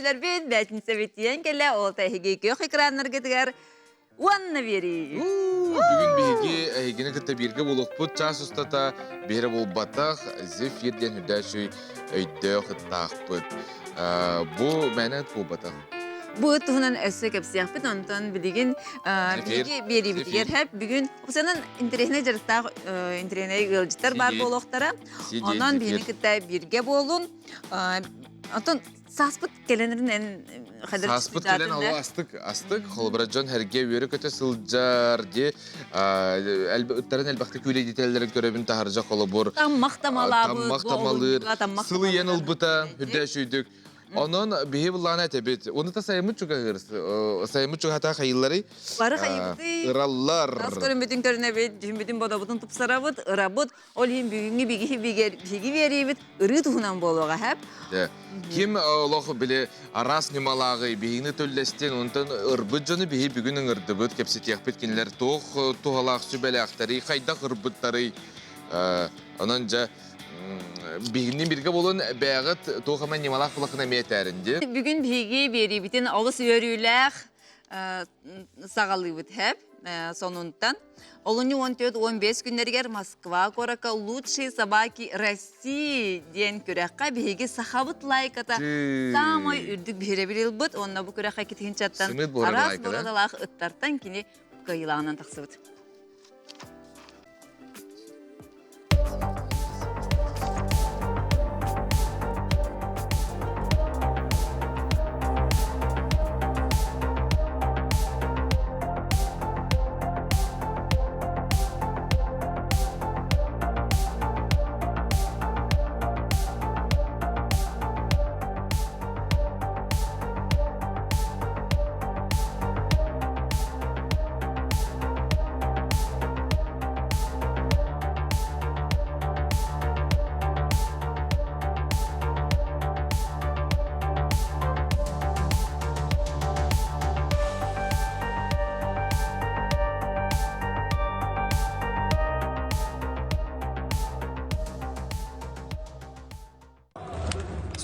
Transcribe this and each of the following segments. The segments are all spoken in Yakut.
көрөөччүлэрбит, бээтинсэбит тиийэн кэллэ, ол эһиги күөх экраннаргытыгар уонна биэрии. Бүгүн биһиги эһигини кытта бииргэ буолуохпут чаас устата биһире буолбатах зефир диэн үрдээчүй өйдөөх ыттаахпыт. Бу мээнэ ыт буолбатах. Бу ыт туһунан өссө кэпсиэхпит, онтон билигин биһиги биэриибитигэр хэп бүгүн Уксанан интэриэһинэй дьарыктаах интэриэһинэй ыалдьыттар баар буолуохтара. Онон биһини кытта бииргэ буолун. Онтон сааспыт кэлэнэрин хадыр Сааспыт кэлэн олу астык астык холобура дьон хэргэ үөрэ көтө сылдьар ди ыттарын элбэхтик күүлэйдитэллэрин көрөбүн таһырдьа холобур таммах тамалаабыт таммах тамалыыр сылыйан ылбыта үрдэ сүйдүк Онон биһи былаана этэбит. Уну та сайыммыт чугаһыыр, сайыммыт чугаһата хайылларый? Бары хайыбытый. Ыраллар. Тас көрүммүтүн көрүнэбит, дьүһүммүтүн бодобутун тупсарабыт, ырабыт. Ол иһин бүгүҥҥү биһиги биһиги биэриибит ырыы туһунан буолуоҕа хэп. Ким олох били араас ньымалааҕый биһигини төллэстин, онтон ырбыт дьону биһи бүгүн ыҥырдыбыт, кэпсэтиэхпит кинилэр туох туһалаах сүбэлээхтэрий, хайдах ырбыттарый. Онон дьэ биһигини бииргэ буолун бэйэҕит туох эмэ ньымалаах булахына эмиэ этээрин дии. Бүгүн биһиги биэриибитин олус үөрүүлээх саҕалыыбыт хэп сонунтан. Олунньу 14-15 күннэригэр Москва куоракка «Лучшие собаки России» диэн күрэххэ биһиги сахабыт лайката саамай үрдүк биһирэбил ылбыт. Уонна бу күрэххэ китиһинчаттан араас боруодалаах ыттартан кини кыайыылааҕынан тахсыбыт.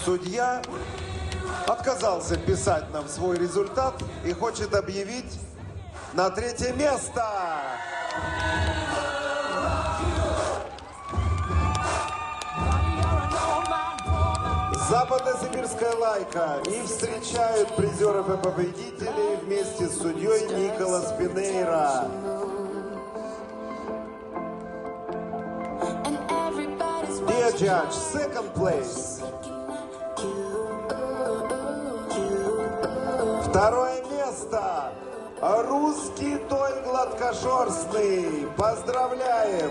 Судья отказался писать нам свой результат и хочет объявить на третье место. Западно-сибирская лайка. И встречают призеров и победителей вместе с судьей Николас Пинейро. Dear judge, second place. Второе место. Русский той гладкошерстный. Поздравляем!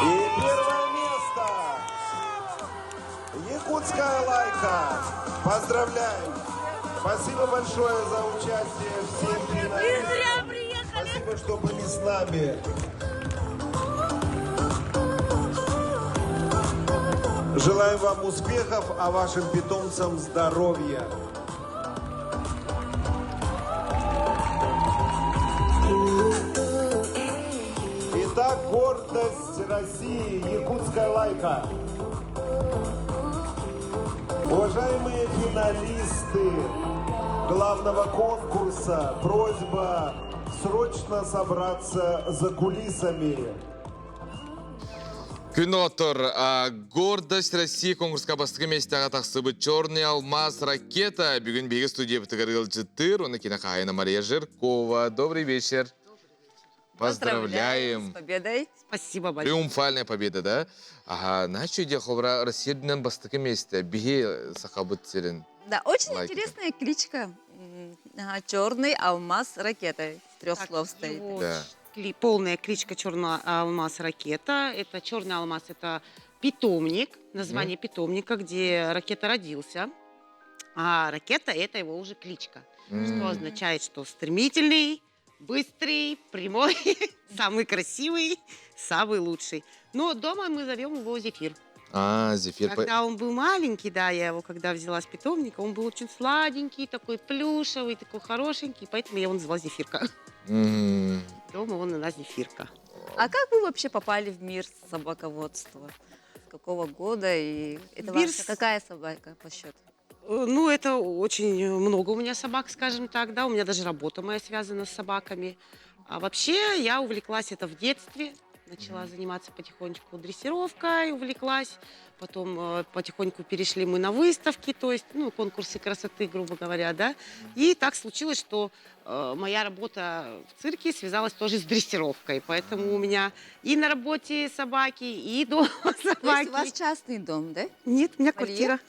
И первое место. Якутская лайка. Поздравляем. Спасибо большое за участие всем финалистам. Спасибо, что были с нами. Желаем вам успехов, а вашим питомцам здоровья. Итак, гордость России, якутская лайка. Уважаемые финалисты главного конкурса, просьба срочно собраться за кулисами. Күн отор, Гордость России конкурска бастакы миэстэҕэ тахсыбыт «Черный алмаз ракета» бүгүн биһиги студиябытыгар ыалдьыттыыр, уонна кино хаһаайына Мария Жиркова. Добрый вечер. Поздравляем. С победой. Спасибо большое. Триумфальная победа, да? Ага, начу иде хобра Россиядынан бастакы месте. Биһи сахабыт сирин. Да, очень Лайки. интересная кличка. Черный алмаз ракета. Из трех Так, слов стоит. его Да. Полная кличка Черный алмаз ракета. Это Черный алмаз, это питомник, название питомника, где ракета родился. А ракета это его уже кличка, что означает, что стремительный, быстрый, прямой, самый красивый, самый лучший. Но дома мы зовем его Зефир. А, зефир. Когда он был маленький, да, я его когда взяла с питомника, он был очень сладенький, такой плюшевый, такой хорошенький, поэтому я его назвала Зефирка. Дома он у нас Зефирка. А как вы вообще попали в мир собаководства? С какого года? И это Мир ваша какая собака по счету? Ну, это очень много у меня собак, скажем так, да, у меня даже работа моя связана с собаками. А вообще я увлеклась это в детстве, начала заниматься потихонечку дрессировкой, увлеклась. Потом потихоньку перешли мы на выставки, то есть, ну, конкурсы красоты, грубо говоря, да. И так случилось, что моя работа в цирке связалась тоже с дрессировкой. Поэтому у меня и на работе собаки, и дома То есть у вас собаки. частный дом, да? Нет, у меня Вольер? квартира.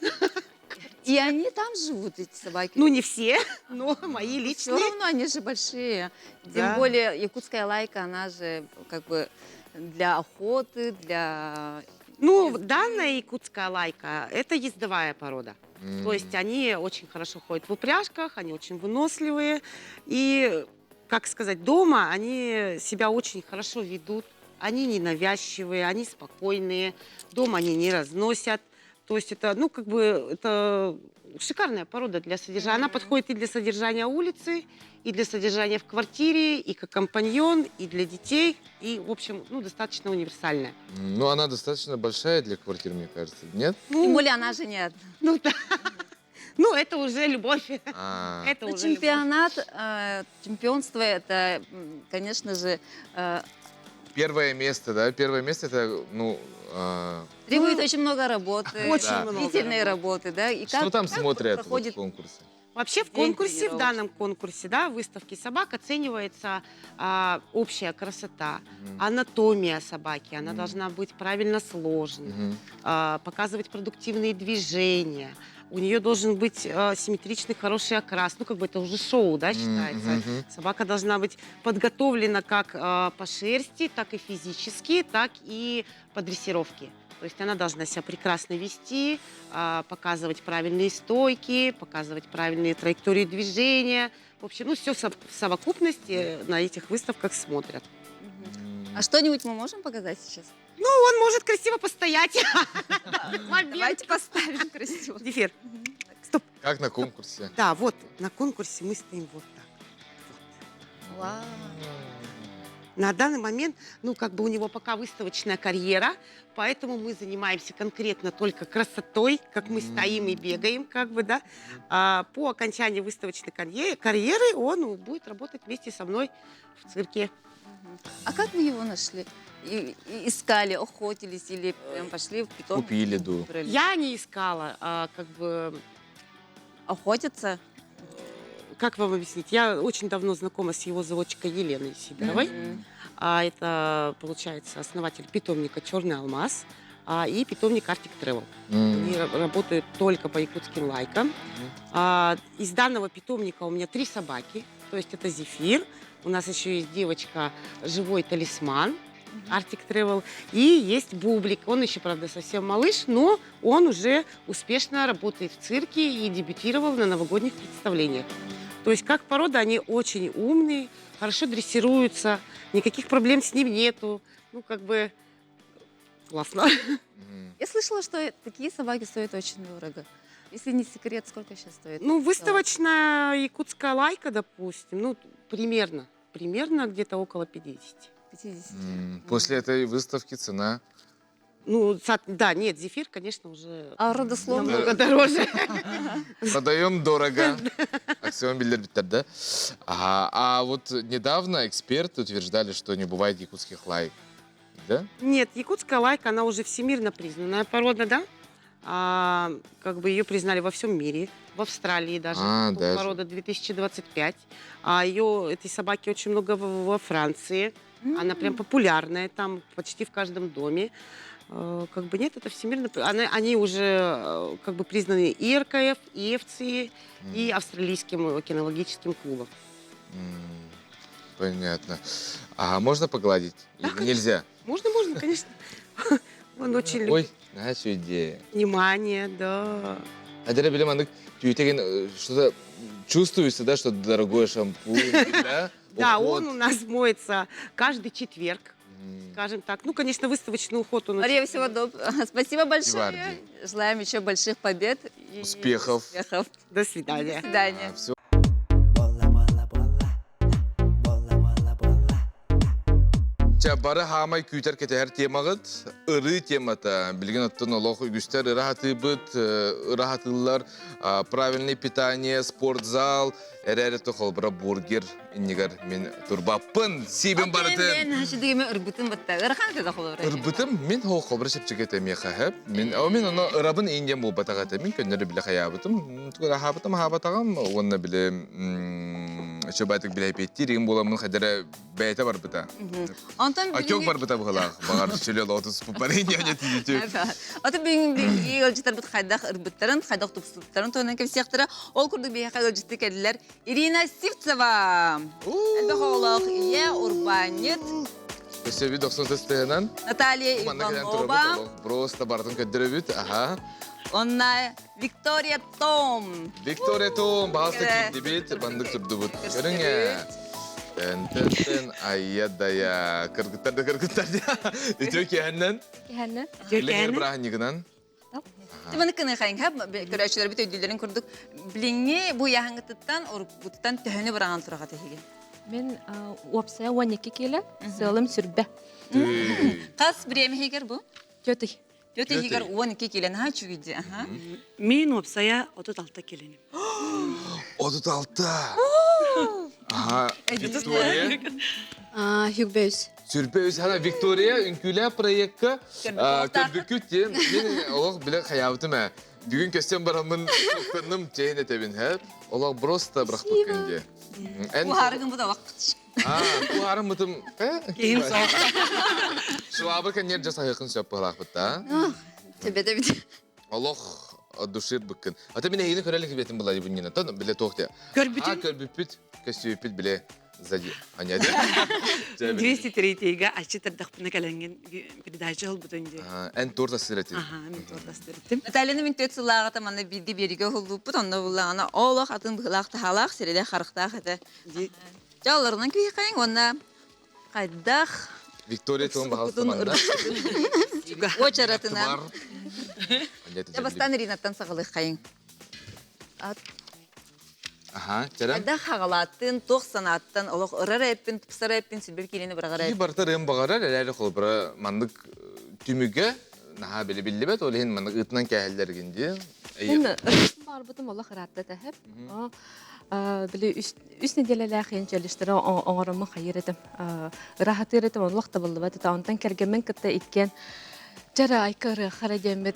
И они там живут, эти собаки? Ну, не все, но мои Все личные. равно они же большие. Тем Да. более якутская лайка, она же как бы для охоты, для... Ну, данная якутская лайка – это ездовая порода. То есть они очень хорошо ходят в упряжках, они очень выносливые. И, как сказать, дома они себя очень хорошо ведут. Они ненавязчивые, они спокойные. Дома они не разносят. То есть это, ну, как бы, это шикарная порода для содержания. Она подходит и для содержания улицы, и для содержания в квартире, и как компаньон, и для детей. И, в общем, ну, достаточно универсальная. Ну, она достаточно большая для квартиры, мне кажется. Нет? Ну, Тем более она же не одна. ну да. Ну, это уже любовь. А, Это Ну, уже любовь. чемпионат, чемпионство это, конечно же, Первое место, да? Первое место это, ну, требует Ну, очень много работы, очень Да. много длительной работы, да? И что как, там как смотрят вот проходит в конкурсе? Вообще в День конкурсе, в тренировок. данном конкурсе, да, выставки собак оценивается общая красота, анатомия собаки, она Мгм. должна быть правильно сложена, Мгм. показывать продуктивные движения. У нее должен быть симметричный хороший окрас. Ну, как бы это уже шоу, да, считается. Мгм. Собака должна быть подготовлена как по шерсти, так и физически, так и по дрессировке. То есть она должна себя прекрасно вести, показывать правильные стойки, показывать правильные траектории движения. В общем, все в совокупности на этих выставках смотрят. А что-нибудь мы можем показать сейчас? Ну, он может красиво постоять. Момент. Давайте поставим красиво. Зефир, стоп. Как на конкурсе? Да, вот на конкурсе мы стоим вот так. Вот. Вау. На данный момент, у него пока выставочная карьера, поэтому мы занимаемся конкретно только красотой, как мы стоим и бегаем, да. А по окончании выставочной карьеры он будет работать вместе со мной в цирке. А как вы его нашли? И искали, охотились или прям пошли в питомник? Купили, ду. Выбрали? Я не искала, а как бы... Охотятся? Как вам объяснить? Я очень давно знакома с его заводчикой Еленой Сидоровой. А это, получается, основатель питомника «Черный алмаз», и питомник «Arctic Travel». Они работают только по якутским лайкам. Из данного питомника у меня 3 собаки. То есть это Зефир. У нас еще есть девочка «Живой талисман» Arctic Travel. И есть Бублик. Он еще, правда, совсем малыш, но он уже успешно работает в цирке и дебютировал на новогодних представлениях. То есть как порода они очень умные, хорошо дрессируются, никаких проблем с ним нету. Классно. Я слышала, что такие собаки стоят очень дорого. Если не секрет, сколько сейчас стоит? Выставочная якутская лайка, допустим, примерно где-то около 50. 50. После этой выставки цена? Да, нет, зефир, конечно, уже А родословная? намного дороже. Продаем дорого. Акцион Бильдербиттер, да? А вот недавно эксперты утверждали, что не бывает якутских лайк. Да? Нет, якутская лайка, она уже всемирно признанная порода, да? Ее признали во всем мире, в Австралии даже. А, даже. Порода 2025. А этой собаки очень много во Франции. Она прям популярная там, почти в каждом доме. Нет, это всемирно они уже признаны и РКФ, и ФЦИ, и австралийским кинологическим клубом. Понятно. А можно погладить? Да, Или конечно. нельзя? Можно, можно, конечно. Он очень любит. Ой, знаешь, идея. Внимание, да. А деревья билемандык, тюйтеген что-то чувствуется, да, что дорогой шампунь, да? Да, Уход. он у нас моется каждый четверг. Скажем так. Ну, конечно, выставочный уход он Мария, очень всего доброго. Спасибо большое. Желаем еще больших побед. И Успехов. Успехов. До свидания. До свидания. Все. Чэ, бары хаамай күүтэр кэтэһэр темаҕыт ырыы темата. Билигин оттон олох үгүстэр ыра хатыыбыт, ыра хатыыллар правильное питание, спортзал, эрээри холбура бургер иннигэр мин турбаппын, сиибин барытын. Мен хашидыгыме ырбытым батта. Ырахан када холобура. Ырбытым мин хоо холбура чэпчэки этэ миэхэ хэп. Мин о мин ону ырабын иин диэн буолбатах этэ. Мин көннөрү биле хайаабытым. Тугу хаабытым хаабатаҕым уонна биле чөбатык биле эпиэттиир игин буоламмын хайдара бэйэтэ барбыта. Онтон Отек барбыта быһылаах. Баҕар сүлэ лотус пупарыня тиити. Аты бүгүн биһиги ыалдьыттарбыт хайдах ырбыттарын, хайдах тупсубуттарын туһунан кэпсиэхтэрэ. Ол курдук биһиэхэ ыалдьытты кэллилэр Ирина Сивцева. Элбэх оҕолоох ийэ, урбаанньыт. Өссө дохсун тыстыһынан. Наталья Иванова. Просто бартын көддөрөбүт. Аха. Онна Виктория Том. Виктория Том, баҕаста киирдибит, бандык турдубут. Көрүҥ ээ. Тэн-тэн-тэн, айя-дая. Кыргыттар да кыргыттар Үтүө киэһэннэн. Киэһэннэн. Билиҥҥи бырааһынньыгынан. Тыманы кыныхайын хэп көрөөччүлэрбит өйдүүлэрин курдук билиҥҥи бу яһаҥытыттан уруккутуттан төһөнү быраҕан тураҕат эһиги? Мин уопсайа 12 киилэ, сыалым сүрбэ. Хас бириэмэ иһигэр бу? Тетый. Тетя иһигэр 12 киилэ наһаа үчүгэй дии. Аха. Мин уопсайа 36 киилэним. 36! Аха, Виктория. Сүрбэ үс. Сүрбэ үс. Хана Виктория үҥкүүлээх проекка көрбүккүт диэн мин олох билэ хайаабытым ээ. Бүгүн көстөн бараммын кынным чэйин этэбин һэ. Олох просто бырахпыккын диэ. Уһаарыгын бу да вакыт. Уһаарым бытым. Киһим соох. Швабр кэннер жасаһыахын сөп быһалаахпыт да. Төбөтө бит. Олох душир быккын. Ата мин эһигини көрө илик бэтим былай буннина. Тон биле туох те. Көрбүтүм. А көрбүппүт, көстүбүппүт биле сзади. Аня. 203-га аччы тардахпына кэлэҥҥин передача ылбытын дии. Эн торт астыр этин. Аха, мин торт астыр этим. Натальяны мин төт сыллааҕыта манна бииргэ биэригэ уһуллуппут, онно буллаҕына олох атын быһылаах таһаалаах, сирилэх харахтаах этэ. Дьэ, олорунан киһиэхэйиҥ уонна хайдах Виктория тылын баһалыста манна. Уочаратынан. Дьэ, бастаан Иринаттан саҕалыаххайыҥ. Аха, чэрэ. Хайдах хаҕалааттын, туох санааттан олох ырар эппин, тупсар эппин, сүлбэр киилини быраҕар Киһи барыта ырыан баҕарар, эрээри холобура маннык түмүгэ наһаа били биллибэт, ол иһин маннык ыытынан кээһэллэргин дии. Мен барбытым олох ыраатта тэһэп. Били үс неделялаах иэн челлежтары оҥороммун хайыр этим. Ыраахатыыр этим, олох табыллыбат этэ. Онтон кэргэммин кытта иккиэн Чара айка ырыахара диэммит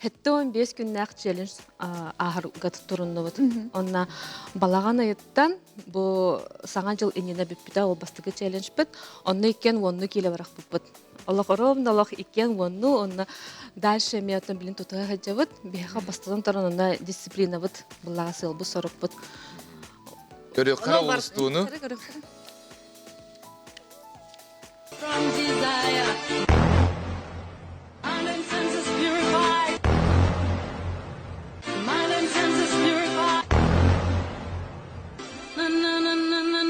75 күннээх челлендж ааһарга туруннубут. Онна балаҕан ыйыттан бу саҥа дьыл иннинэ бүппүтэ ол бастакы челленджпит. Онно иккиэн уонну киилэ барахпыппыт. Олох ровно олох иккиэн уонну, онно дальше эмиэ оттон билин тутуһа сылдьабыт. Биһиэхэ бастатан туран онно дисциплинабыт былаҕа сыалбыт сорукпут. Көрүөххэ олустууну. From desire. Mind and senses purified. Mind and senses purified. Na na na na na.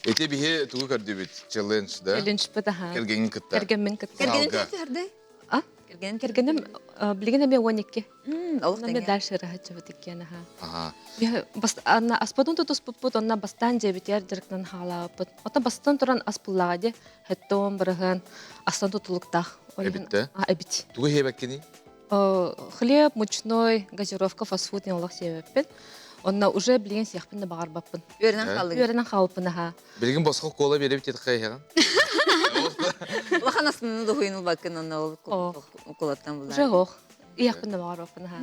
Ити биһи тугу көрдүбүт? Челлендж, да? Челленджпыт аха. Кэргэҥин кытта. Кэргэммин кытта. Кэргэнин Салга. түһэрдэй? А? Кэргэнин Кэргэним билигин эмиэ 12. Олох Онно эмиэ тэҥэ. дальше ыраһаччыбыт иккиэн аха. Аха. Анна аспытын тутуспуппут, онно бастаан дьиэбитигэр дьарыктанан хаалаабыппыт. Оттон бастан туран ас буллаҕа дии, хэттон бырыһыан астан тутулуктаах. Эбит да? А, эбит. Тугу иһиэбэккиний? Хлеб, мучной, газировка, фастфуд олох сиэбэппин. Онно уже билигин сиэхпин да баҕарбаппын. Үөрэнэн хааллыгын. Үөрэнэн хаалбыппын аха. Билигин босхо кола биэрэбит диэт хайыһаҕын? Улахан астыны дуһуйун ылбаккын онно ол укулаттан Уже булар. ох. Иэхпин да баҕарбаппын аха.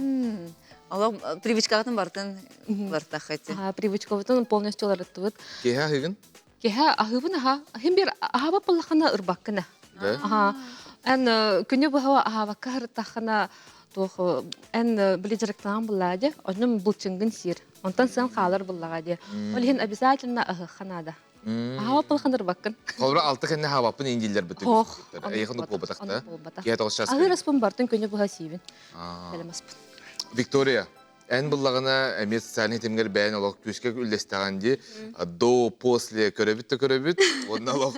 Олох привычкаҕытын бартын бартаххати. Аха, привычкабытын полностью уларыттыбыт. Киэһэ аһыгын? Киэһэ аһыыбын аха. Хим бир аһаабат буоллаххына ырбаккына. Да? Аха. Эн күнү быһа аһаабакка ырыттаххына туох эн били дьарыктаан буллаа дии. Оннум булчыҥгын сиир. Онтон сыан хаалар буллаҕа дии. Ол иһин обязательно аһыахха наада. Аһаабат буоллаххына ырбаккын. Холобура алта кэннэ хаабаппын иин дииллэр бытык. Ох. Эйиэхэ оннук буолбатах да? Буолбатах. Киэһэ тоҕус час. Аһыыр аспын бартын күнү быһа сиибин. Кэлэмаспын. Виктория. Эн буллаҕына эмиэ социальный тимгэр бэйэн олох күүскэ үллэстэҕин дии. До, после көрөбүт да көрөбүт. Уонна олох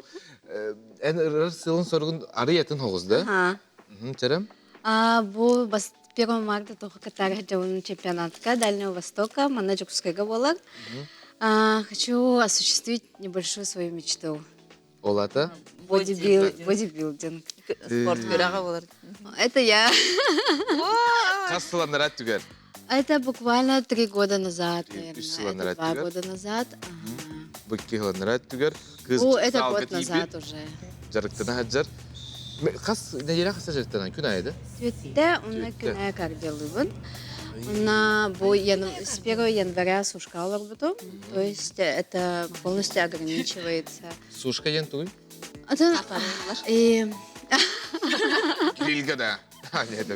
эн ырар сылын-соругун арый атын хоҕус да? Чэрем? А, бу бас 1 марта тоха кытары дьон чемпионатка Дальнего Востока, манна Дьокуускайга буолар. А, хочу осуществить небольшую свою мечту. Ол ата? Бодибилдинг. Спорт күрэҕэ буолар. Это я. Хас сыланнара түгэр? Это буквально 3 года назад, наверное. Үс сыланнара Это два түгэр. года назад. Ага. Бу икки сыланнара түгэр. Кыз О, это залга год тиийбит. назад уже. Дьарыктана сылдьар. Хас нэдиэлэ хаса дьарыктанан күн аайы да? Түөттэ, уонна Түөттэ. күнэ кардиолыыбын. На бу с 1 января сушка олорбутум. То есть это полностью ограничивается. Сушка диэн тугуй? Это, и, Лилга да. Нет.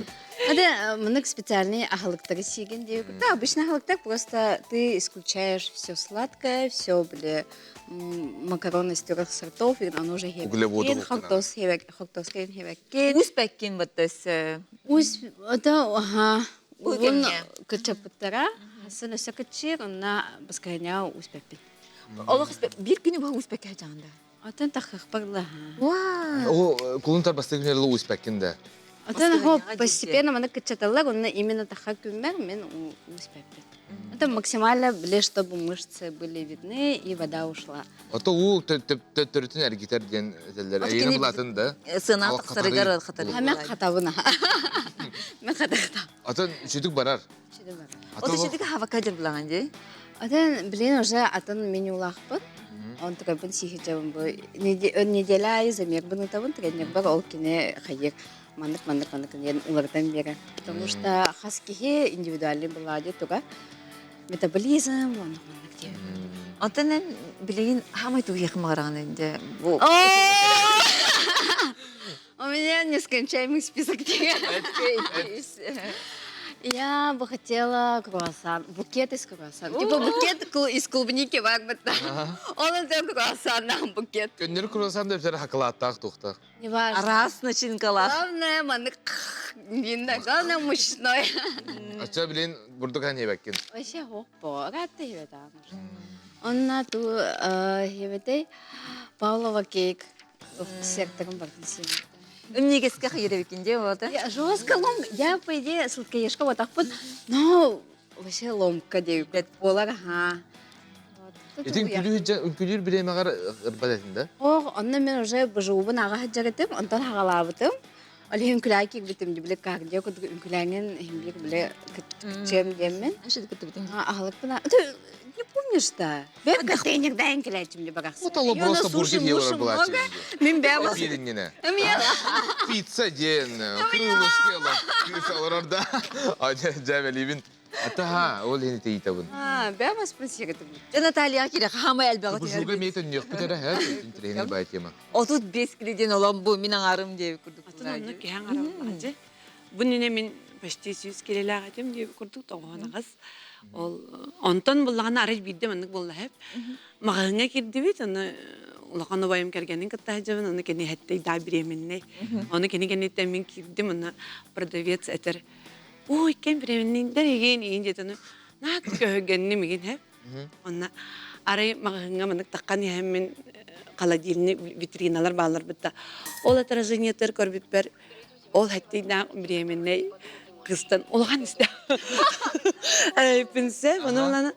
это много специальные аһылыктары сиигин диye. Да, обычно аһылыктар просто ты исключаешь все сладкое, все, били, макароны из трех сортов, и оно уже Углеводы хебеккен, хоккунан. хоктос хебек, хоктос хебеккен. Успеккин баттас. Ус, это, ага, Бу уун кэмҥэ. кычапыттара, хасын өсө кычыр, онна баскайня успеппит. Олох биир күнү бу успекке жаанда. Атын таххахпарла. Вау! О, кулун тарбастык күнер успеккин да. Атын хоп, Баскайняга постепенно мана кычаталлар, онна именно таха күммер мен успеппит. Это максимально, били, чтобы мышцы были видны и вода ушла. Ото уу төттөрүтүн эргитер диэн этэллэр. Ото Эйини кини булатын да. Сына Алак тахсарыгар хатарый. хатарый. А мен хатабына. Мен хатахта. Атын сүтүк барар. Ото шедик хавака жер булаган же. Атын, блин, уже атын менюлахпыт. Он такой, бун сихи жабын бу. Неделя айы замер бун табын, тренер бар, ол кине хайыр. Мандык, мандык, мандык, ден улардан бері. Потому что хаскихи индивидуальный была туга. Метаболизм, мандык, мандык де. Онтон билигин хамай тугиях магараган инде. Бу У меня нескончаемый список. Я бы хотела круассан, букет из круассана. Типа букет из клубники варбата. Он это круассан, нам букет. Көннөр круассан деп жер хакылааттаах тухтах. Неважно. Раз начинкалах. Главное, маны видно, главное, мучной. Ача билин бурдук хан ебеккин. Вообще, хоппо, рата хевета. Онна ту хевете Павлова кейк. Сектором бартын Эмнегеске хайыребикинде вот. Я жестко лом, я, по идее, сладкоежка вот так вот, но вообще ломка девять болар, ага. Вот. Итин күлүү күлүүр билемагар ырбат этин да. Ох, онно мен уже бжуубун ага хаджаратым, онтон хагалаабытым. Ол үҥкүлээн киирбитим, били кардио курдук үҥкүлээн химбир били кытчыам диэммин. Аһылыкпына. Ты не помнишь да? Бэм контейнерда үҥкүлээчим де барахсан. Вот ол просто бургер евро была. Мин бэм. Билингене. Мен Пицца диэн, крылышки ла. Пицца олорор да. А жабелибин. Ата ха, ол хини тейтабын. А, бэм спасибо. Наталья кире хамай элбэҕэ Бужуга мейтен нөхпүтэрэ ха, интрени бай тема. 35 килиден олон бу мин аңарым деп курдук. Атын онно киһэн араллаачы. Бу мин почти 100 килелээҕитим диэби курдук тоҕоонагас. Ол онтон буллаҕына арай биирдэ маннык буолла хэп. Маҕаһыҥҥа кирдибит, аны улахан убайым кэргэнин кытта сылдьабын, аны кини хэттей даа беременный. Оны кини кэнниттэн мин киирдим, аны продавец этэр. Ой, кем беременныйдар эгин иин диэт, аны наат көһөгөннүм игин хэп. Онна арай маҕаһыҥҥа маннык таххан иһэн мин холодильник витриналар баалар бытта. Ол отражениетер көрбүппэр ол хэттей даа беременный кыстан улахан истэ. Пинсе, оны улана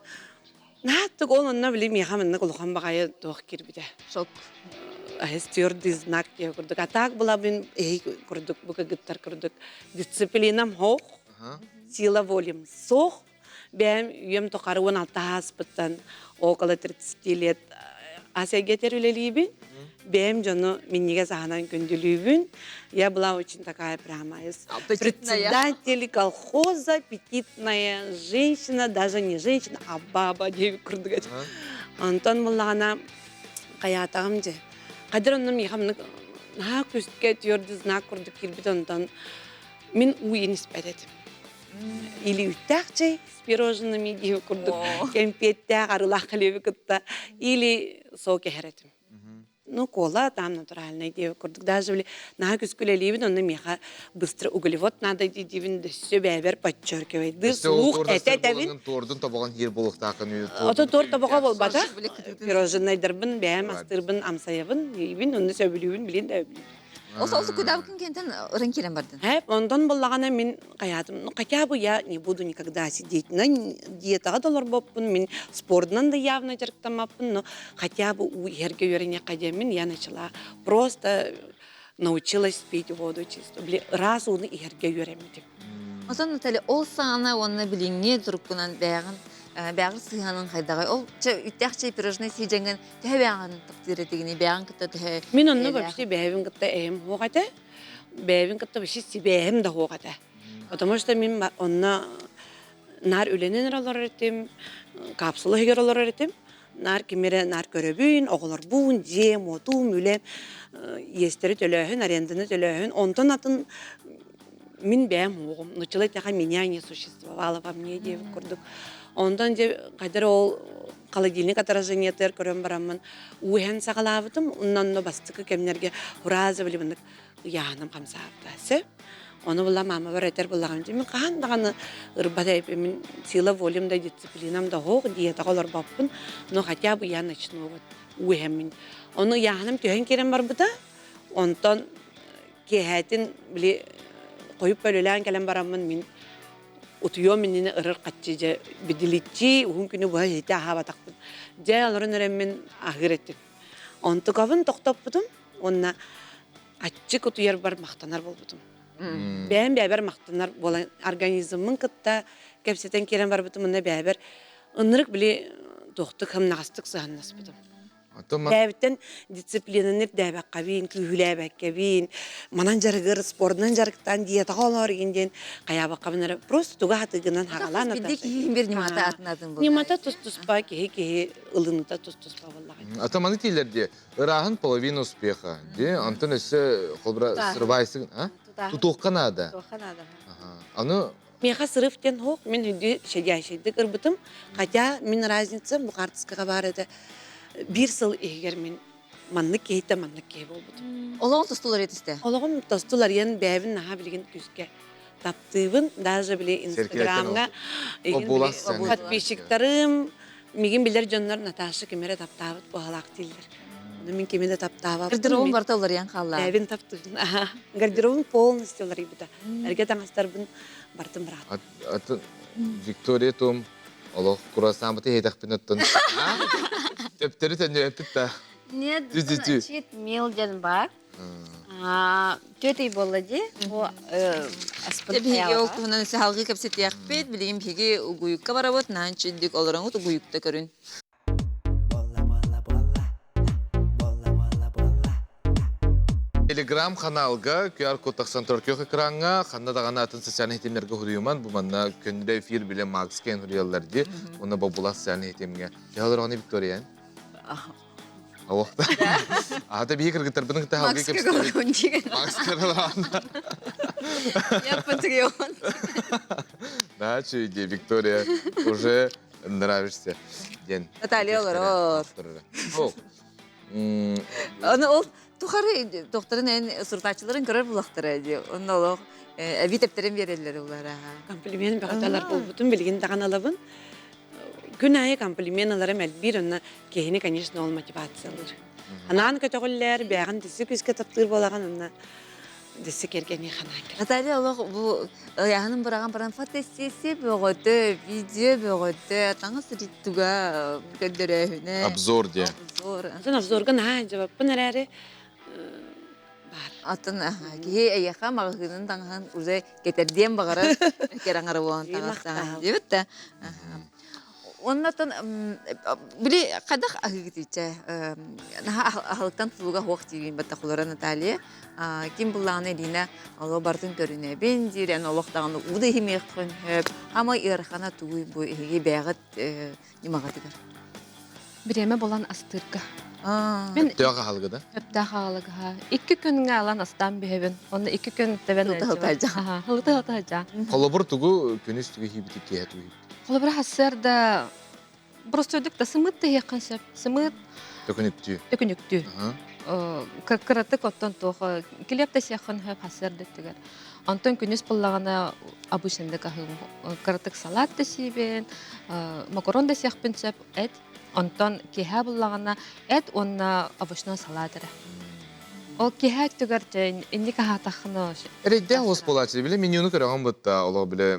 Нааттык ол онно били миэхэ маннык улахан баҕайы туох киирбитэ. Шок. Аһыс твердый знак диye курдук. А так была бин эһи курдук, бу кыргыттар курдук. Дисциплинам хоох, сила волям суох. Бэйэм үйэм тухары 16 ааспыттан около 30 лет асягетер үлэлиибин. Бэйэм дьону минньигэс аһынан күндүлүүбүн. Я была очень такая прямо председатель колхоза, аппетитная женщина, даже не женщина, а баба диэбит курдук. Онтон буллаҕына хайаатаҕым дьэ. Хадыр онно миэхэ наһаа күскэ твердый знак курдук киирбит онтон мин уу иниспэт этим. Или үүттээх чэй с пирожными диэби курдук кэмпиэттээх арыылаах хлеби кытта или сок иһэр этим. Ну, кола там натуральный диэбит курдук. Даже били наһаа күскүлэлиибин, онно миэхэ быстро углевод надо диибин өссө бэйэбэр подчеркивайдыы слух этэ этэбин. Туордун тобоҕун хиир буолуохтаахын. Ото туор тобоҕо буолбата. Пироженайдарбын бэйэм астыырбын амсайабын, иибин, онно сөбүлүүбүн, билин да өбүлүүбүн. Ол сол кудабыкын кентен ырын кирен бардын. Хэп, онтон буллаҕана мин хайаатым, ну хотя бы я не буду никогда сидеть на диетаҕа да олорбоппун, мин спордунан да явно дьарыктаммаппын, но хотя бы уу иһэргэ үөрэниэххэ диэммин я начала просто научилась пить воду чисто. Били ыраас ууну иһэргэ үөрэммитим. Осон Наталья, ол саҕана уонна билиҥҥи туруккунан бэйэҕин бэйэҕин сыһыанын хайдаҕай? Ол үттээх чэй пирожное сиидьэҥҥин төһө бэйэҕин таптыыр этигини, бэйэҕин кытта төһө Мин онно вообще бэйэбин кытта эйэм суох этэ. Бэйэбин кытта вообще сибээһим да суох этэ. Потому что мин онно наар үлэнэн эрэ олорор этим, капсула иһигэр олорор этим. Наар ким эрэ наар көрөбүн, оҕолорбун, дьиэм, уотум, үлэм, иэстэри төлөөһүн, аренданы төлөөһүн. Онтон атын мин бэйэм уоҕум. Нуччалыы эттэххэ, меня не существовало во мне диэбит курдук. Онтон дьэ хайдах ол холодильник отражениетыгар көрөн бараммын уу иһэн саҕалаабытым. Онно бастакы кэмнэргэ фраза били маннык ыйааһыным хамсаабыта. Сөп. Ону була маамабар этэр буллаҕым мин хаһан даҕаны ырбат эбиппин мин сила волям да дисциплинам да суох диетаҕа олорбоппун но хотя бы я начну вот уу иһэммин. Ону ыйааһыным түһэн киирэн барбыта. Онтон киэһээтин били хойуп бөлөлөөн кэлэн бараммын мин утуйуом иннинэ ырыр хаччы дьэ бидиличчи уһун күнү быһа иһитэ аһаабатахпын. Дьэ олорон эрэммин аһыыр этим. Онтукабын тохтоппутум уонна аччык утуйарбар махтанар буолбутум. Бэйэм бэйэбэр махтанар буолан организммын кытта кэпсэтэн киирэн барбытым уонна бэйэбэр ынырык били туохтук хымнаҕастык сыһаннаспытым. Бэйэбиттэн дисциплинаны ирдээбэккэбин, күүһүлээбэккэбин, манан дьарыгыр, спордунан дьарыктаан диетаҕа олоор игин диэн хайаабаккабын эрэ просто туга хатыгынан хагалаан Биирдэ киһи бир ньымата атын атын буолар. Ньымата тус-туспа, киһи-киһи ылыныта тус-туспа буоллаҕа. Ата маны тиилэр дии. Ырааһын половина успеха. Дии, онтон өссө холбура сырбайсыгын, а? Тутуохха наада. Тутуохха наада. Аны Миэхэ сырыв диэн суох, мин үрдү щадящийдык ырбытым. Хотя мин разница бу хаартыскаҕа баар этэ. Биир сыл иһигэр мин маннык киһиттэн маннык киһи буолбутум. Олоҕун тостулар этистэ. Олоҕум тостуларыйан бэйэбин наһаа билигин күүскэ таптыыбын. Даже били Инстаграмҥа подписчиктарым, мигин билэр дьоннор Наташа ким эрэ таптаабыт баһалаах дииллэр. Ону мин кими да таптаабаппын. Гардеробум барыта уларыйан хаалла. Бэйэбин таптыыбын. Гардеробум полностью уларыйбыта. Эргэ таҥастарбын бартым быраат. Атын Виктория Том олох круассаммыты иһитэхпин оттон. Төптөрү төннүөппүт да. Нет, чит мил диэн бар. Түөт ый буолла дии. Бу аспыт Биһиги ол туһунан салгыы кэпсэтиэхпит. Билигин биһиги угуйукка барабыт. Наан чүндүк олороҥут угуйукта көрүн. Телеграм-ханаалга QR-код тахсан турар күөх экраҥҥа ханна даҕаны атын социальнай ситимнэргэ суруйуман бу манна көннөрү эфир билэ Макс кэн суруйаллар дии. Уонна бобулас социальнай ситимҥэ. Төһө олороҕун Виктория? Олохта. Аата биһи кыргыттарбытын кытта халгыы кэпсэтэбит. Макс кыралаан. Я патреон. Да, чуйди, Виктория, уже нравишься. Ден. Наталья олорор. Оны ол тухары докторын эн суртаачыларын көрөр булахтара ди. Онно олох эби тептерин береллер улара. Комплимент бөҕөтө болбутун билигин даҕаны алабын. Күн аайы комплимент аларым элбиир, онно киһини, конечно, ол мотивациялыыр. Анаан көтөҕүллэр, бэйэҕин дөссө күүскэ таптыыр буолаҕын, онно дөссө кэргэни ханаан кэлэр. Наталья олох бу ыйааһынын быраҕан баран фотосессия бөҕөтө, видео бөҕөтө, таҥас туга көрдөрөөһүнэ. Обзор диye. Обзор. Атын обзорга наһаа дьабаппын эрээри баар. Атын киһи эйиэхэ маҕаһыынын таҥаһын уже кэтэрдиэн баҕарар кэрэҥэр буолан таҥастаан диэбит да. Оннотон били хайдах аһыыгытыйча наһаа аһылыктан тутулуга суох диибин баттахулара Наталья ким буллаҕына Ирина оло бартын көрүнэбин диир эн олох даҕаны уу да иһимиэххин сөп ама ыарахана тугуй бу эһиги бэйэҕит ньымаҕытыгар Бириэмэ булан астыырга. Мен Өптөөх аһылыгы да? Өптөөх аһылыга. Икки күнҥэ алан астаан биһэбин. Онно икки күн тэбэн Ылта-ылта Ылта-ылта Холобур тугу күнүс тугу иһиибит киэһэ тугу иһиибит? Холобур хассыарда простойдук да сымыт да иһиэххин сөп. Сымыт Төкүнүктүү. Төкүнүктүү. Кыратык оттон туох килиэп да сиэххин сөп хасыар да өттүгэр. Онтон күнүс буллаҕына обычныйдык аһыым. Кыратык салат да сиибин, макарон да сиэхпин сөп, эт. Онтон киэһэ буллаҕына эт уонна овощной салат эрэ. Ол киэһэ өттүгэр дьэ инник аһаатаххына Эрэйдээх олус буолааччы. Бile менюну көрөҕүн бытта, олох бile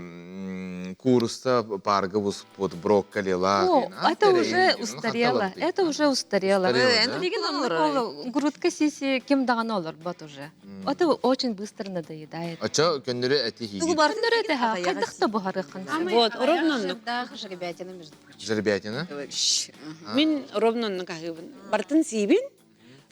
куурусса парга буспут, брокколилаах. О, это уже устарело. Это уже устарело. Билигин оннук ол грудка сиси ким даҕаны олорбот уже. Это очень быстро надоедает. Очо көннөрү эти хиги. Көннөрү эти ха, хайдах да буһарыаххын. Вот, ровно оннук. Жеребятина, между прочим. Жеребятина? Мин ровно оннук аһыыбын. Бартын сиибин,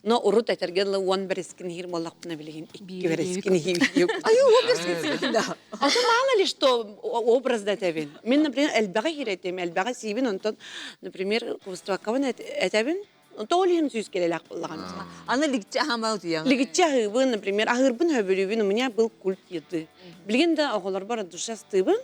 Но урут этэргэ дылы уон бэрискин иһир буоллахпына билигин икки бэрискин иһиир. Аю уон бэрискин иһир да. А то мало ли что образ да этэбин. Мин, например, элбэҕи иһир этим, элбэҕи сиибин, онтон, например, кубустубаккабын этэбин, то ол иһин сүүс кэлэлээх буоллаҕым. Аны лигчи аһаамал утуйаҕын. Лигиччи аһыыбын, например, аһыырбын хөбүлүүбүн, у меня был культ еды. Билигин да оҕолорбор душа астыыбын,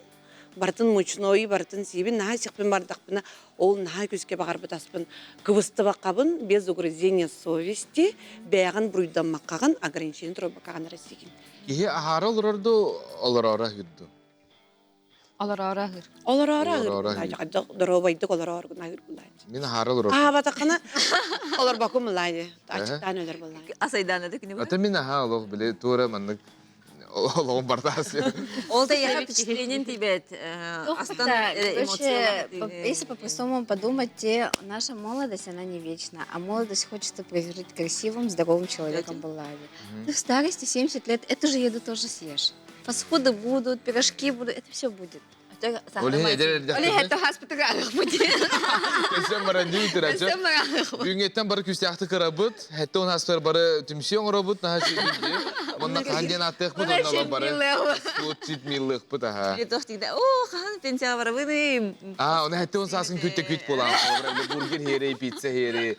барытын мучной, барытын сиибин, наһаа сихпин бардахпына, ол наһаа күүскэ баҕарбыт аспын кыбыстыбаккабын, без угрызения совести, бэйэҕин буруйдаммаккаҕын, ограничение туруорбаккаҕын эрэ сиигин. Киһи аһаара олорор дуу, олороро аһыыр дуу? Олороро аһыыр. Олороро аһыыр. Доруобайдык олороору аһыыр булааччы. Мин аһаара олорор. Аһаабатаххына олорбокум булаайы. Ачыктаан өлөр булаайы. Асайдаан да күнү. Ата мин аһаа олох били туора маннык олоҕум бартаас. Ол да я впечатлением тибет. Астан Короче, если по-простому подумать, те, наша молодость, она не вечна, а молодость хочется прожить красивым, здоровым человеком была. Ты в старости 70 лет эту же еду тоже съешь. Фастфуды будут, пирожки будут, это все будет. Оле это хаспытыгаах будет. Көсөм баран дии Бүгүҥҥэттэн бары күүстээхтик кырабыт, хэтте он аспар бары түмсүү оҥоробут, наһаа үчүгэй. Манна хаһан диэн ааттыахпыт, онно бары суут чит миллыахпыт аха. Оо, хаһан пенсияҕа барабыный? Аа, оны хэтте он саасын күттэ күт буолан, бургер хиэри, пицца хиэри.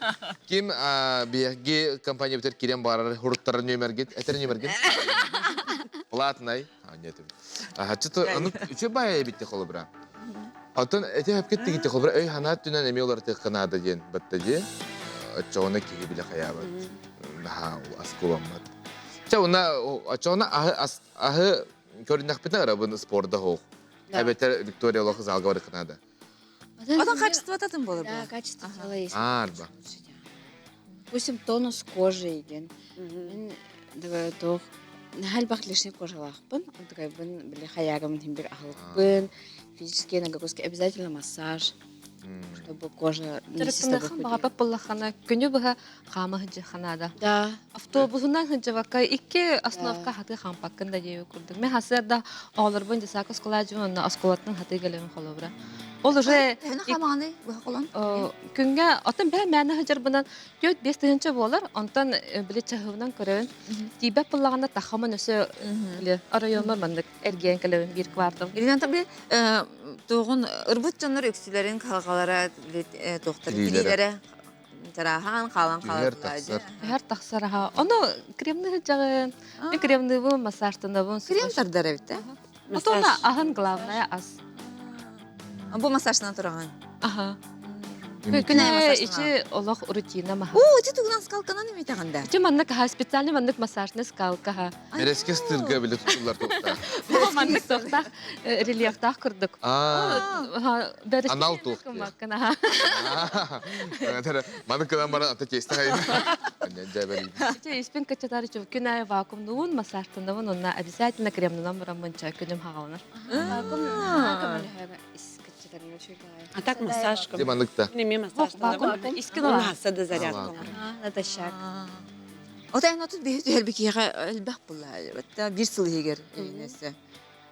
Ким биһиги компания битэр кирен барар хуруттар нөмергит, этер нөмергит? Платный. А, нет. Аха, чыты, аны үчү бай эбитти холобура. Оттон эти хөпкет тигитти холобура өй ханаат түнэн эмиэ уларытыахха наада диэн батта дии. Оччоҕуна киһи билэ хайаабат. Наһаа аскуламмат. Чэ, уна оччоҕуна аһы аһы көрүннэхпитинэ ырабын спорда хоох. Эбэтэр Виктория олох залга барыахха наада. Потом качество атын болор Да, качество тела есть. Арба. Допустим, тонус кожи деген. Мен туох наһаа лишний кожалаахпын. Онтукайбын били хаягымын хим бир аһылыкпын. Физические нагрузки обязательно массаж, чтобы кожа Дьарыктаныахын баҕарбат буоллаххына, күнү быһа хаама сылдьыаххынаада. Да. Автобуһунан сылдьыбакка икки остановка хатыы хаампаккын да диэбит курдук. Мен хасыарда оҕолорбун десака оскуолаадьыбын онно оскуолаттан хатыы кэлэбин холобура. Ол уже Төһөнү хаамаҕыный быһа холон? Күҥҥэ оттон бэйэм мээнэ сылдьарбынан 4-5 тыһыынча буолар. Онтон били чаһыыбынан көрөбүн. Тиийбэт буоллаҕына тахамын өссө били оройуоммар маннык эргийэн кэлэбин биир квартал. Ирина били туоҕун ырбыт дьоннор үксүлэрин халҕалара туохтар тириилэрэ чарааһаан хаалан Түһэр тахсар. Түһэр тахсар аха. Ону кремны сылдьаҕын. Мен кремныыбын, массажтанабын. Крем тардар эбит э? Отона аһын главное ас. Бу массажтан тураҕын. Аха. Күн аайы Ичи олох рутина маха. Оо, ити тугунан скалканан эмитэҕин да? Ичи маннык аха специально маннык массажный скалка аха. Эрэске стырга биле тутуллар туохтаах. Маннык туохтаах рельефтаах курдук. Анал туох. Маны кынан баран ата тесте хайын. Ичи испин качатар ичи күн аайы вакуумнуун массажтанабын онна обязательно кремнанан бараммын ча күнүм хагаланар. Вакуум А так массаж. Ти маныкта. Неме массаж. Вакуум искин Хасса да зарядка. Натощак. Ота эн отут биһи түһэрби киһиэхэ элбэх булла. Бир сыл иһигэр эйнесе.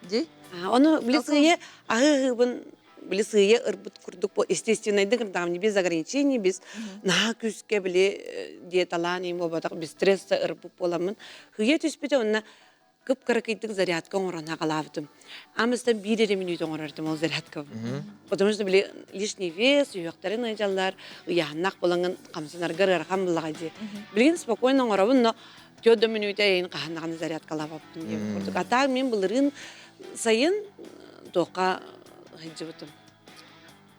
Ди? Ону били сыйы аһы-аһыыбын били сыйы ырбыт курдук естественнайдык ырдаҕым без ограничений, без наһаа күүскэ били диеталаан им буолбатах без стресса ырбыт буоламмын хыйа түспүтэ онно кып-кыракыйдык зарядка оҥорон аҕалаабытым. Амыстан биир эрэ мүнүүтэ оҥорордум ол зарядкабын. Потому что били лишний вес, үһүөхтэрин ыйдьаллар, ыйааһыннаах булаҥын хамсанаргар ыарахан буллаҕа дии. Билигин спокойно оҥоробун, но төрт да мүнүүтэ эйин хаһан зарядкалаабаппын диэн курдук. А так мин былырыын сайын туохха сылдьыбытым.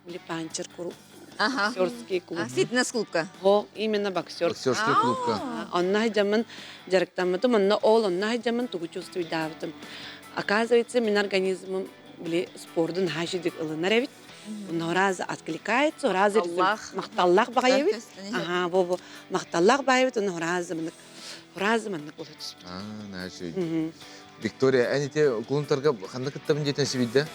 Били панчер куру. Ага. Боксерский клуб. Фитнес-клубка. О, именно боксер. Боксерский клубка. Онно сылдьаммын дьарыктаммытым, онно ол онно сылдьаммын тугу чувствуйдаабытым. Оказывается, мин организмым били спордун хаашидик ылынар эбит. Онно разы откликается, разы махталлаах баҕайы эбит. Ага, бу бу махталлаах баҕайы эбит, онно разы маннык разы маннык буола түспүт. Аа, наша Виктория, эн ити кулунтарга ханна кыттабын диэтин сибидде?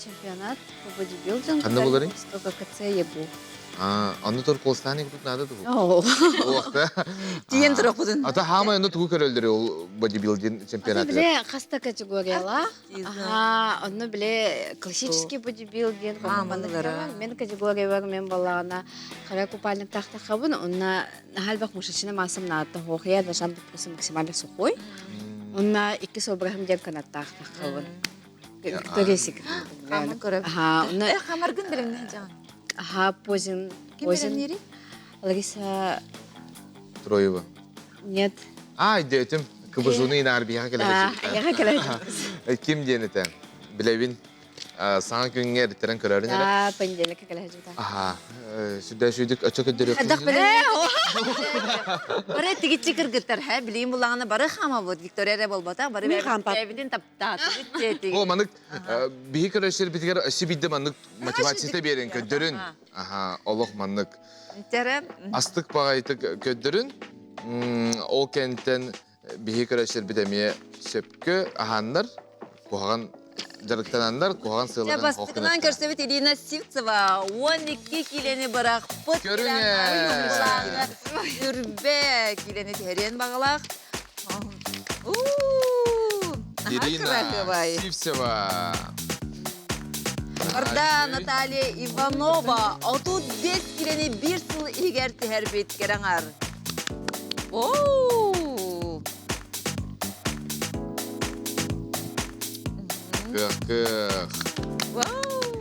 Чемпионат по бодибилдингу Ханна буларый? ККЦ ЕБУ. А, онно тур колстааны кутут наада тугу? Оо. Уохта. Тиен турахпытын. Ата хаама онно тугу көрөллөрү ол бодибилдинг чемпионатыгар? Биле хаста категориялаах. Аха, онно биле классический бодибилдинг, мен категориялар мен баллаҕына хара купальник тахтахабын, онна Хальбах мушачина маасам наатта хоохуйа дашан просто максимально сухой. Онна икки собрахым диэн канаттаахтаххабын. Виктория Секрет. Хамар көрөп. Аха, онна Э, хамаргын билимнэ жаан. аха позин Ким позин билимнири? Лариса Троева. нет. А, детим. Кыбыжуны инаар биһа Да, келе я кэлэ. Ким диэн этэ? Билэбин. Саҥа күҥҥэ эриттэрэн көрөрүн эрэ. Да, понедельникка кэлэ сылдьыбыта. Аха, сүрдээх сүйдүк өчө көрдөрүөх. Хайдах билэн Бары тигиччи кыргыттар, хэ, билиим буллаҕына бары хаамабыт, Виктория эрэ буолбатах, бары Мин хаампат. бэйэбитин таптаатыбыт диэтигит. О, маннык биһи көрөсөр өссө биирдэ маннык мотивацията биэрэн көрдөрүн. Аха, олох маннык. Интере Астык баҕайытык көрдөрүн. Ол кэнтэн биһи көрөсөрбүт эмиэ сөпкө аһааннар, куһаҕан дьарыктананнар, куһаҕан Дьэ, сыаларын бастакынан көрсөбүт Ирина Сивцева 12 киилэни бырахпыт. Көрүҥэ! Үрбэ киилэни түһэриэн баҕалаах. Ирина Сивцева. Орда Наталья Иванова 35 киилэни биир сыл иһигэр түһэрбит кэрэҥар. Оу! Кых-кых. Вау!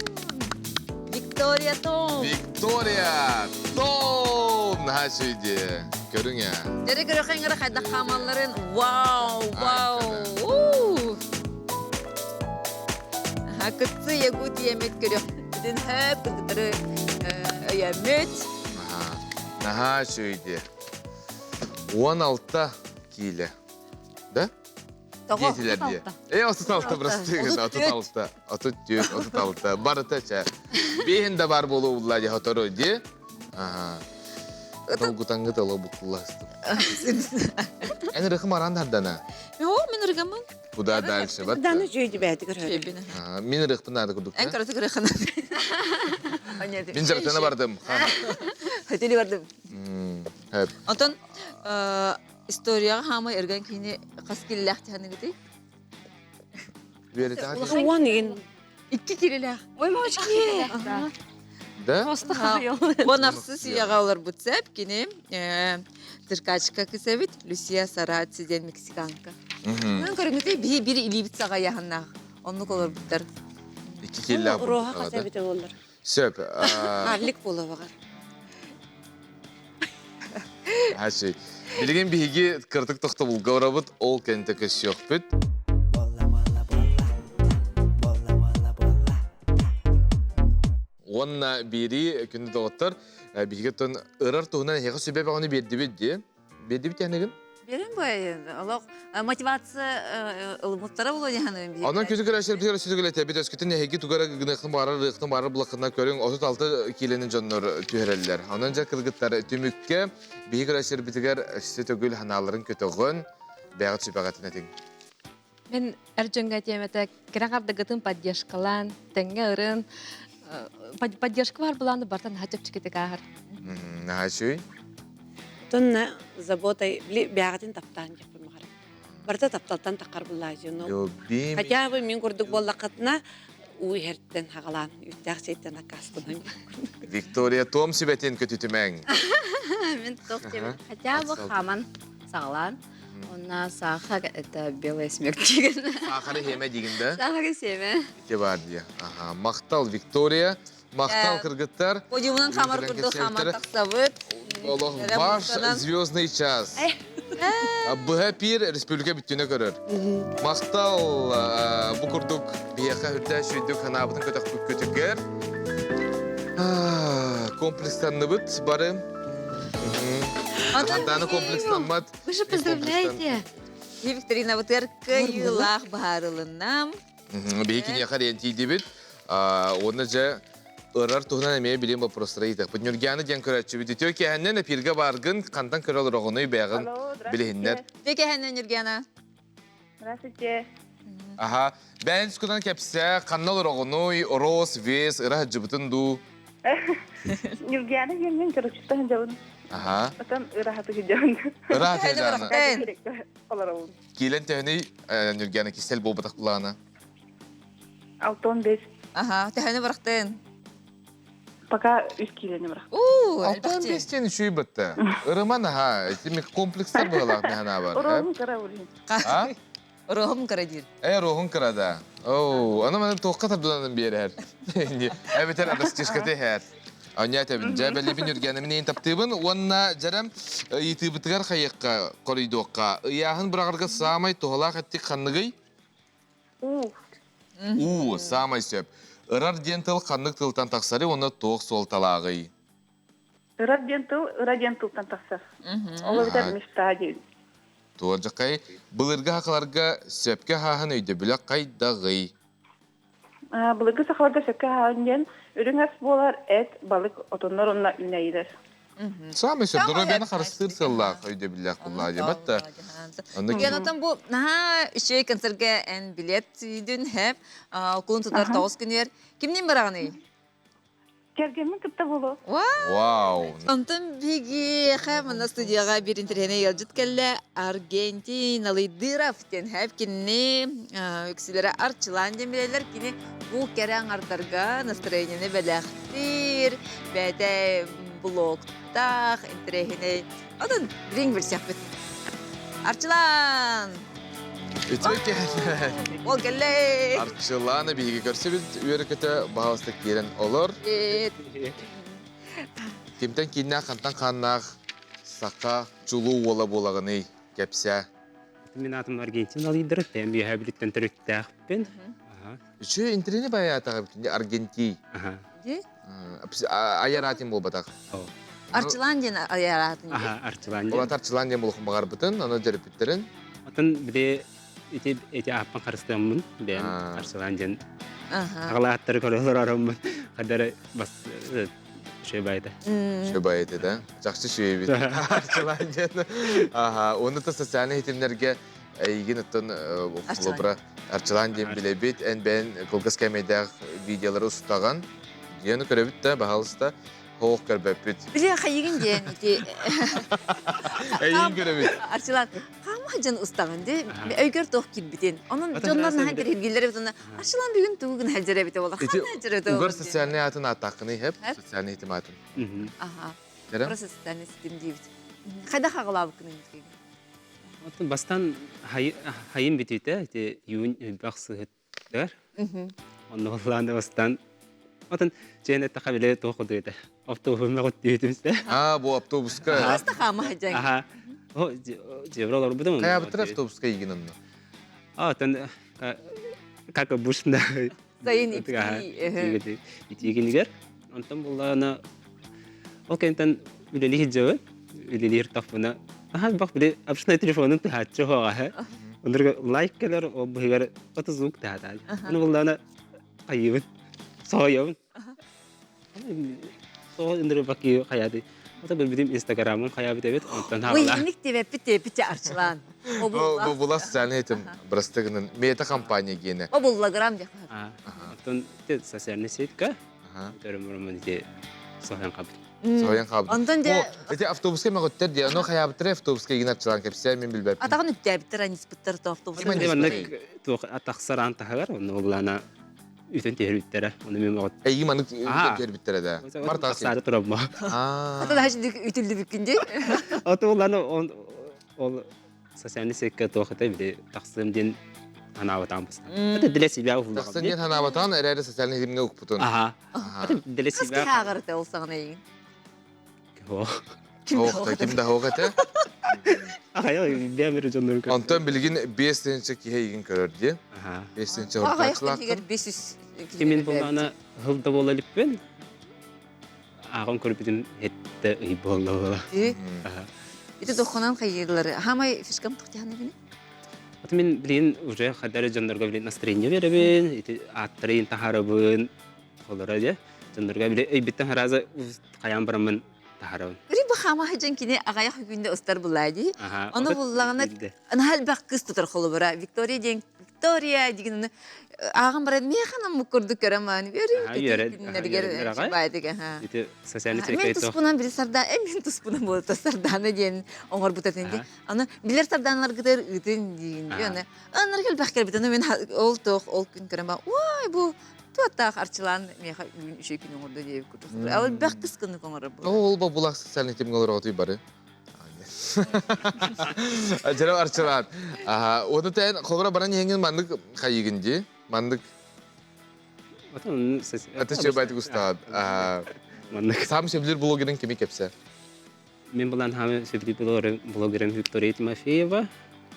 Виктория Том! Виктория Том! Наһаа үчүгэй Көрүҥ ээ. Дьэрэ көрөхөҥөрө хайдах хаамалларын вау, вау! Кытсы Якутия эмит көрөхпүтүн хөп, кыргыттары өйөммүт. Наһаа үчүгэй 16 киилэ. Да? Тоҕо? Диэтилэр диye. Э, 36 просты, 36, 34, 36. Барыта чэ. Биһин да бар болу улла дии хотору ди. Ага. Долгутаңгы тылы букулластым. Эн ырыхым аран дардана. О, мен ырыгаммын. Куда дальше? Бат. Даны жүйді бәді көрөдү. Мин ырыхпын нады курдук. Эн көрөтү ырыхын. Мин жарытына бардым. Хотели бардым. Хөп. Онтон историяҕа хаамай өргөн киһини хас киллээх тиһаныгытый? Уон игин. Икки кирилээх. Ой, мамочки! Да? Просто хайыл. Бонахсы сүйэҕэ олорбут сэп кини циркачка кысэбит Люсия Сараци диэн мексиканка. Мен көрүҥүтэ биһи бир илиибит саҕайаһыннаах. Оннук олорбуттар. Икки киллээх Роха хасабите боллар. Сөп. Арлик буола баҕар. Хаши. Билигин биһиги кырдык тохтобулга барабыт, ол кэнтэ көссүөхпүт. Уонна биири күндү доҕоттор, биһиги оттон ырар туһунан эһиэхэ сүбэ бөҕөнү биэрдибит дии. Биэрдибит яныгын? Берем бу олох мотивация ылымыттара буолуо дьаһаныым биһиги. Онон күтү көрөөччүлэр сүтүгүлэтэбит өскүтүн эһиги тугара гыныахтын баарар ырыахтын баарар булаххына көрүҥ 36 киилэни дьоннор түһэрэллэр. Онон дьэ кыргыттар түмүккэ биһиги көрөөччүлэрбитигэр өссө төгүл ханааларын көтөҕөн бэйэҕит сүбэҕитин этиҥ. Мен эр дьоҥҥо этиэм этэ, кэрэ хардыгытын поддержкалаан, тэҥҥэ ырын, поддержка бар былааны бартан наһаа чэпчэкитик ааһар. Наһаа үчүгэй. Тонна заботой били бэҕэтин таптаан диэхпин баҕарабын. Барыта тапталтан таххар буллаажыну. Хотя бы мин курдук буоллаххытына уу иһэртэн хагалаан, үүттээх чэйтэн аккаастанан. Виктория Том сүбэтин көтүтүмэҥ. Мин туох диэбин. Хотя бы хаман саҕалаан. Онна сахар это белая смерть деген. Сахары хеме дигин да? Сахары семе. Ити бар дия. Ага. Махтал Виктория. Махтал кыргыттар. Подиумунан хамар курдук хамар тахсабыт. Олох ваш звездный час. Быһа пир республика бүттүнэ көрөр. Махтал бу курдук биһиэхэ үрдэ сүйдүк ханаабытын көтөхпүккүтүгэр. комплекстанныбыт бары. Антаны комплекстаммат. Вы же поздравляете. Викторина кыайыылаах баһаарылынна. Биһи киниэхэ диэн тиийдибит. Уонна дьэ ырар туһунан эмиэ билим вопростара ыйытыахпыт. Ньургиана диэн көрөөччүбүт. Үтүө киэһэннэн эпиргэ бааргын, хантан көрө олороҕунуй бэйэҕин билиһиннэр. Үтүө киэһэннэн Ньургиана. Здравствуйте. Аха. Бэйэн скутан кэпсээ, ханна олороҕунуй, роос, вес, ыра сылдьыбытын дуу? Ньургиана диэммин короче сылдьабын. Аха. Отон ыраһаты сылдьабын. Ыраах сылдьабын. Олоробун. Киилэн төһөнүй Ньургиана кистэл буолбатах былаана? 65. Аха, төһөнү бырахтын? Пока үс киилэни бырахтым. Уу, Алтан бестен үчүй бытты. Ырыман аха, ити комплекстар быһылаах механа бар. Ороһум кыра улин. А? Ороһум кыра диир. Э, роһун кыра да. Оу, аны маны туохха тардынан биэрэр. Эбэтэр растишкаты иһэр. Аня этэбин, дьэ бэлибин үргэнэмин эйин таптыыбын уонна дьэрэм ыйытыыбытыгар хайыахха хоруйдуохха. Ыйааһын быраҕарга саамай туһалаах эттик ханныгый? Уу. Уу, саамай сөп. Ырар диэн тыл ханнык тылтан тахсарый уонна туох суолталааҕый? Ырар диэн тыл, ыра диэн тылтан тахсар. Ол эбэтэр мечта диэн. Туордьахай, былыргы сахаларга сөпкө хааһын өйдөбүлэ хайдаҕый? Былыргы сахаларга сөпкө аһаан диэн үрүҥ ас буолар эт, балык, отоннор уонна үүнээйилэр. Саамай сөп доруобуйаны харыстыыр сыаллаах өйдөбүллээх буллаа диэбэт да. Онно отон бу наһаа үчүгэй концерга эн билет сүйдүн хэп кулун тутар тоҕус күнүгэр кимнин бараҕыный? Кэргэммин кытта буолуо. Вау! Онтон биһиги манна студияҕа биир интэриэһинэй ыалдьыт кэллэ. Аргентин Алыйдыров диэн хэп кинини үксүлэрэ Арчылаан диэн билэллэр. Кини бу кэрэ аҥардарга настроениены бэлэхтиир, бэйэтэ блогтаах, интэриэһинэй. Онон билиҥ билсиэхпит. Арчылаан! Үтүө кэллэ. Ол кэллэ. Арчылаана биһиги көрсөбүт үөрэ-көтө баһаалыста киирэн олор. Кимтэн кииннээх, хантан хааннаах саха чулуу уола буолаҕыный? Кэпсээ. Мин аатым Аргентина лидеры, тем үөһээ Бүлүүттэн төрүттээхпин. Үчүгэй интрине байаатаҕа Аргентий. Айар аатын буолбатах. Арчылаан диэн айар аатын. Аха, Арчылаан диэн. Олат Арчылаан диэн буолуохун баҕарбытын, аны дьөрүппүттэрин. Атын били ити ити ааппын харыстыаммын, бэйэм Арчылаан диэн аҕалааттары көрө олоророммун. Хадары бас шөбайда. Шөбайда да. Чахчы шөйбит. Арчылаан диэн. Аха, оны та социальный хитимнерге эйигин оттон холобура Арчылаан диэн билэбит, эн бэйэн кылгас кэмэйдээх видеолары устаҕан, диэни көрөбүт да, баһаалыста, хоох көрбөппүт. Били хайыгын диэн ити Эйигин көрөбүт. Арчылаан, хаама дьон устаҕын ди өйгөр туох киирбитин. Онон дьоннор наһаа интэриэһиргииллэр эбит уонна Арчылаан бүгүн тугу гына сылдьар эбитэ буолла. Ити Ханна сылдьар эбитэ угар социальный аатын ааттааххыный хэп, социальный ситим аатын. Аха. Просто социальный ситим диибит. Хайдах аҕалаабыккын Оттон бастаан хайын бүтүүтэ ити июнь элбэх сыһыттар. Онно боллааны бастаан Отон чээн эттэхэ биле туох курдук этэ. Автобуһуна көттүүтүмсэ. Аа, бу автобуска. Хаста хаама хадьаҥ. Аха. О, жевро олорбутум. Хайабыттар автобуска игин онно. А, отон как обычно. Сайын итии. Итиигинигер. Онтон буллаана ол кэнтэн үлэлиир дьыбы, үлэлиир тахпына. Аха бах били обычно телефонун тыһааччы хоҕаһы. Оннурга лайк кэлэр, ол быһыгар ото звук тыһаатаан. Ону буллаана хайыбын, соһуйабын. Соһо ындыры баки хаяды. Ото билбитим инстаграмын хаябыт эбит, онтон Ой, инник тебеппит теппит арчылаан. Бу була социальный этим бырастыгынан мета компания гиэнэ. Обуллаграм диэх. Оттон социальный сетка Төрөмөрөмөн ити соһон хабыт. Соһон хабыт. Онтон дьэ Ити автобуска мөҕүттэр диye, ону хайаабыттар автобуска игин арчылаан кэпсээ мин билбэппин. Атаҕын үктээбиттэр, аниспыттар то автобуска. Маннык туох атахсараан таһыгар, онно буллаана үтэн түһэрбиттэрэ. Ону мен мөҕүт. Эйги маннык үтэн түһэрбиттэрэ да. Марта саары турамма. Ата да үтүллүбүккүн дии. Ото буллаана ол социальный сетка туох это били тахсыам диэн ханаабатаан бастаан. Это для себя уһуллаҕым. Тахсан диэн ханаабатаан эрээри социальный ситимҥэ укпутун. Аха. Это для Хас себя. киһи ааҕар ол саҕана эйигин? Ким ким да хоох этэ. Ахайа бээмир дьоннорун көрөр. Онтон билигин 5 тыһыынча киһи эйигин көрөр диэн. 5 тыһыынча Аҕайах күнүгэр 500 Кимин буллаана хыл да буола иликпин. ааҕан көрбүтүм хетте ый буолла. Ити доххонон хайыылары. Хамай фишкам тухтихан эбини? Аты мин билин уже хадары дьоннорго билин настроение беребин, ити ааттарын таһарабын, холоро дьэ. Дьоннорго били өйбүттэн хараза хайаан бараммын таһарабын. Үри бу хаама дьон кини аҕайах күндэ устар булаа дии. Ону буллаҕына наһаа элбэх кыыс тутар холобура. Виктория диэн Виктория деген оны ааҕан баран миэхэ наммыт курдук көрөн баран үөрүү күннэригэр баайдык Ити социальный Мен туспунан били сарда э мен туспунан буолта сардаана диэн оҥорбута тинди. Аны билэр сарданаларгытыр ыытын диин аны аннар келбэх келбит аны мен ол тоох ол күн көрөн ба ой бу туоттаах арчылаан миэхэ үүн үчүгэй күн оҥордо диэбит курдук. Ол бэх кыс кыннык оҥорор бу. Ол бобулах социальный тимҥэ олоротуй бары. Дьэрэ арчылаан. Оны тэн холбора баран иһэҥин маннык хайыгын ди. Маннык Аты чөбайтик устаат. Маннык. Сам сөбүлүүр блогерин кими кепсе? Мен булан хаме сөбүлүүр блогерим Виктория Тимофеева.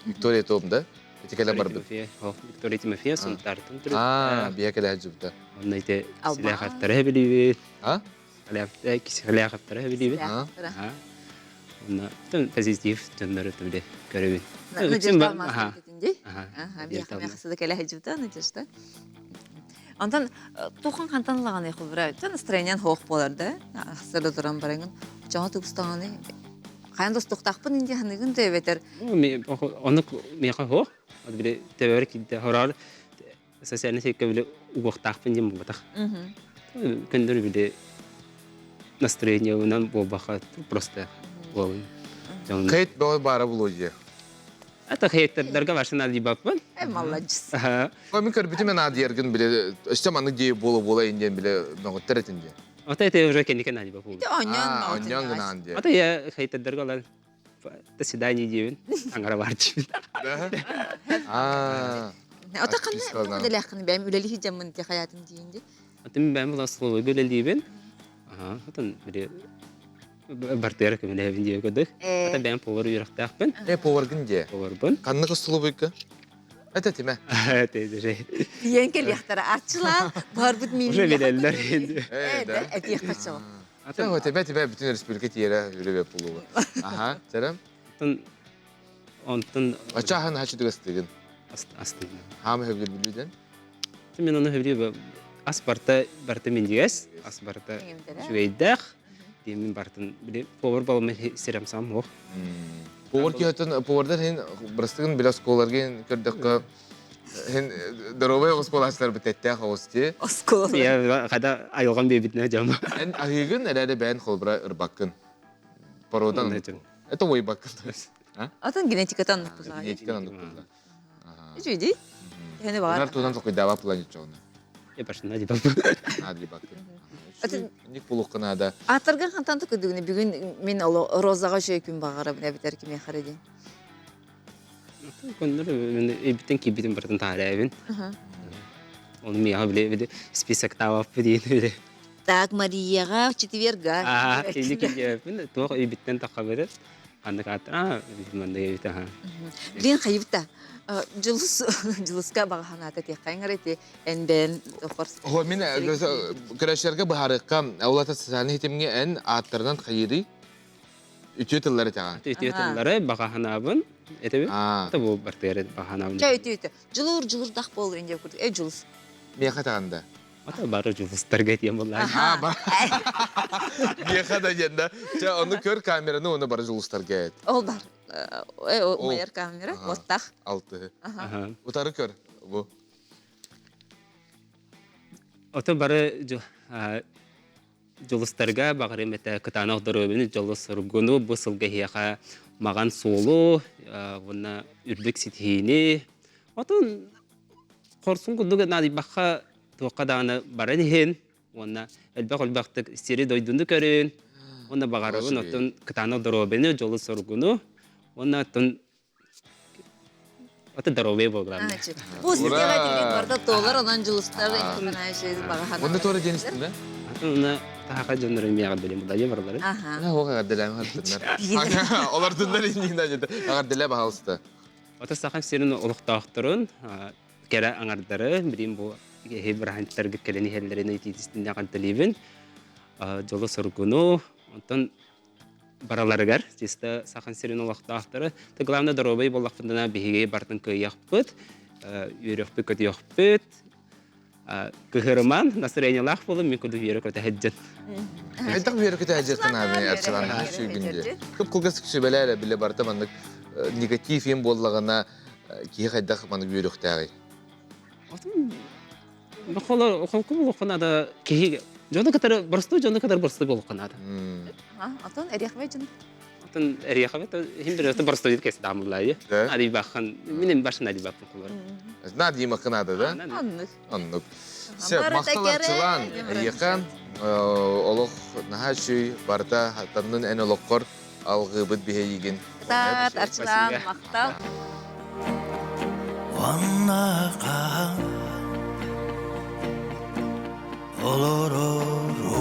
Виктория Том, да? Ити кэлэ барбыт. Виктория Тимофеева Сунтартан түрүт. Аа, бия кэлэ жубта. Онно ити силэхаттары билибит. А? Силэхаттары билибит. Онно позитив дьоннору биле көрөбүн. Надежда Алмазова дии. Аха, бияха мехасыда кэлэ жубта Надежда. Онтон тухан хантан ылаҕаный холбура настроениен хоох буолар да сырда туран бараҥын чоҥо тубустаҕаны хайан достуктаахпын инди ханыгын да эбэтэр Оннук миэхэ хоох били төбөр киирдэ хороор социальный сетка били угуохтаахпын диэн буолбатах көндөр били настроениебынан буолбаха просто буолун Хейт бөҕө баара булуо дии. Это хейтердерге барсын алибаппын. Э, молодец. Мен көрбүтүм мен адиергин биле өстө маннык дии буола буола индиэн биле мөҕүттэр этин диэн. Ата это уже кенникен алибап Ити онньон Онньон гынаан диэн. Ата я хейтердерге олар до свидания диэбин аңара бар диэбин. Ата ханна дэлээххин бэйэм үлэлиһи дьаммын ти хаятым диин ди. Ата мен бэйэм була столовойга үлэлиибин. Аха, отон били бартыгар көмөлөһөбүн диэ көрдүк. Ата бэйэм повар үөрэхтээхпин. Э, поваргын диэ. Поварбын. Ханнык столовойга? Это тиме. Те Тиен келиэхтэрэ арчылаан барбыт миин. Уже билэллэр. Э, да. Этиэххэ чоо. Ата тебе тебе бүтүн республика тиэрэ үлэбэ пулуга. Аха, терем. Онтон онтон Ачахан хачы дыгастыгын. Астыгын. Хаама хөбүлүр бүлүүден. Мен оны хөбүлүр ас барта барта миндигес, ас барта үчүгэйдээх. Диэмин бартын били повар балымы сирем сам ох. Повар киһөтөн повардар хин бырастыгын биле оскуоларгын көрдөккө хин здоровый оскуолаачылар битеттээх оҕус дии. Оскуола. Я хада айылган бэбитинэ дьоно. Эн аһыыгын эрээри бэйэн холбура ырбаккын. Породан. Это ойбаккын. Атын генетикатан Генетикан оннук буолла. Үчүгэй. Төһөнү баҕар. Унар туунан токуйдаабат буолан иччоҕуна. Я пошла дибап. Наадыйбаккын. Ник булуққа наада. Аттаргын хантан токуйдугуна бүгүн мин оло розаға үчүгэй күн баҕарабын эбитер кимиэхэ эрэ диэн. Көннөр мен эбитен кийбитин барытын таарайбын. Оны миэхэ биле биле список таабаппы диэн биле. Так, Марияҕа в четверга. Аа, кини кийбиппин туох эбиттен таххабыры. Ханнык ааттара манна эбит аха. Блин, хайыбыта. Дьулус Дьулуска баҕа санаата тиэххайҥар ити эн бэйэн хорс. Хо мин көрөшөргө быһаарыкка улата социальный хитимҥэ эн ааттарынан хайырый үтүө тыллары тэҕэ. Үтүө тыллары баҕа санаабын этэбин. Это бу бартыгар баҕа санаабын. Чэ үтүө үтүө. Дьулуур дьулурдах буолур инде курдук. Э дьулус. Миэхэ таҕанда. Ата бары дьулустарга этиэн буоллаа. Аа ба. Миэхэ да диэн да. Чэ ону көр камераны оны бары дьулустарга эт. Ол бар. Э умайар камера. Оттах. Алтыһы. Утары көр бу. Ото бары дьулустарга баҕарым этэ кытаанах доруобуйаны дьолу соргуну бу сылга эһиэхэ маҕан суолу уонна үрдүк ситиһиини отон хорсун курдук наадыйбахха туохха даҕаны баран иһин уонна элбэх элбэхтик сири дойдуну көрүн уонна баҕарабын оттон кытаанах доруобуйаны дьолу соргуну уонна оттон Это здоровье было главное. Бу сидела барда толар онон дьулустар Онно туора диэн истин да? Атын таһака дьоннору миэҕэ билим булайы барлары. Ага. Оға гадделэм хаттыннар. Олар тыннар иннигинэ дьэ. Агарделэ баһалыста. Ото сахам сирин олохтоохторун кэрэ аҥардары билим бу киһи бырахантарга кэлэн иһэллэрин итиитистиннэ ханталиибин. дьолу-соргуну, онтон бараларыгар чисто Сахан сирин олохтоохторо. Ты главное доруобай буоллахпытына биһиги бартын кыайыахпыт, үөрүөхпүт, көтүөхпүт. Кыһырыман, настроениелаах буолун, мин курдук үөрэ көтө сылдьын. Хайдах үөрэ көтө сылдьыаххын аабын Арчылан сүүгүн диye. Кып кылгас сүбэлээр биле барыта маннык негатив им буоллаҕына киһи хайдах маннык үөрүөхтээҕий? Холку буолуохха наада киһи дьону кытары боростуой дьону кытары боростуой буолуохха наада. Отон эриэхбэй дьон. Отон эриэхбэй хим бир боростуой кэс даамыллайы. Адибаххан минем башын адибаппын кулар. Надима кынада да? Аннык. Аннык. Все, махтал Арчылан, эйиэхэ олох наһаа үчүй барыта таннын эн олоххор алгыыбыт биһэйигин. Кытаат, Арчылан, махтал. Оннаха олорорун.